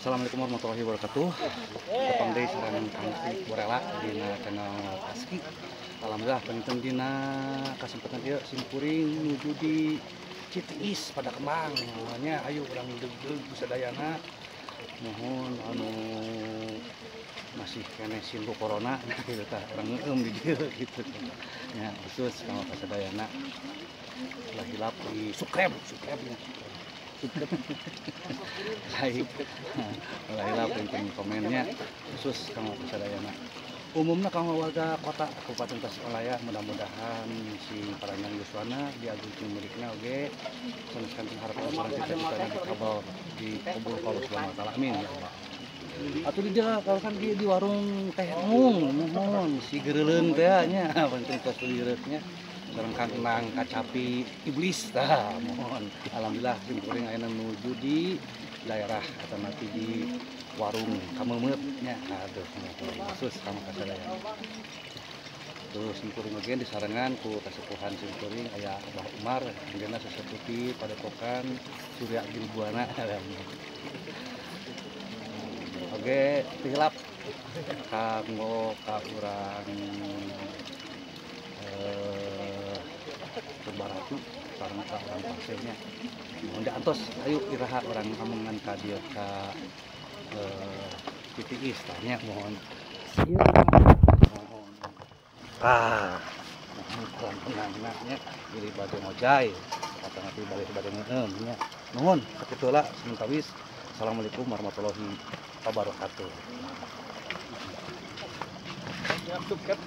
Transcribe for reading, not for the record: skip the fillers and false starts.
Assalamualaikum warahmatullahi wabarakatuh. Tepang deui sareng Kang Borela dina channel Taski. Alhamdulillah panginten dina kasempatan ieu simkuring nuju di Citiis pada Kembang. Nya ayo urang deug-deug sadayana. Mohon anu masih keneh sinku corona gitu tah urang ngeueum di dieu gitu. Nya khusus kanggo kasadayana. Ulah hilap di subscribe, subscribe nya. Like, ulah hilap penting komennya khusus kanggo kasadayana. Umumnya kanggo warga kota Kabupaten Tasikmalaya, mudah-mudahan si paranjang yuswana diagungkeun milikna oge sanes kanten harapan sareng cita-citana dikabul dikabul Allah Subhanahu wa taala, amin ya Allah. Atuh di dieu kawasan di warung Teh Nung, muhun si gereuleung teh nya penting tos lireuknya sareng Kang Enang kacapi iblis tah mohon. Alhamdulillah simkuring ayeuna nuju di daerah atau nanti di warung Kameumeup nya, aduh mohon khusus kanggo kasadayana. Terus simkuring oge disarengan ku kasepuhan simkuring aya Abah Umar anjeunna sesepuh ti Padepokan Surya Giri Buana. Oge teu hilap kanggo ka urang Purbaratu sareng ka urang Pasehnya. Muhun diantos ayo iraha urang amengan ka dieu ka Citiis tah nya mohon. Ieu mohon. Ah, mohon kurang tenangna nya bilih bade ngojay atau nanti bade bade ngeueum nya. Nuhun sakitu heula samentawis. Assalamualaikum warahmatullahi wabarakatuh. Subscribe.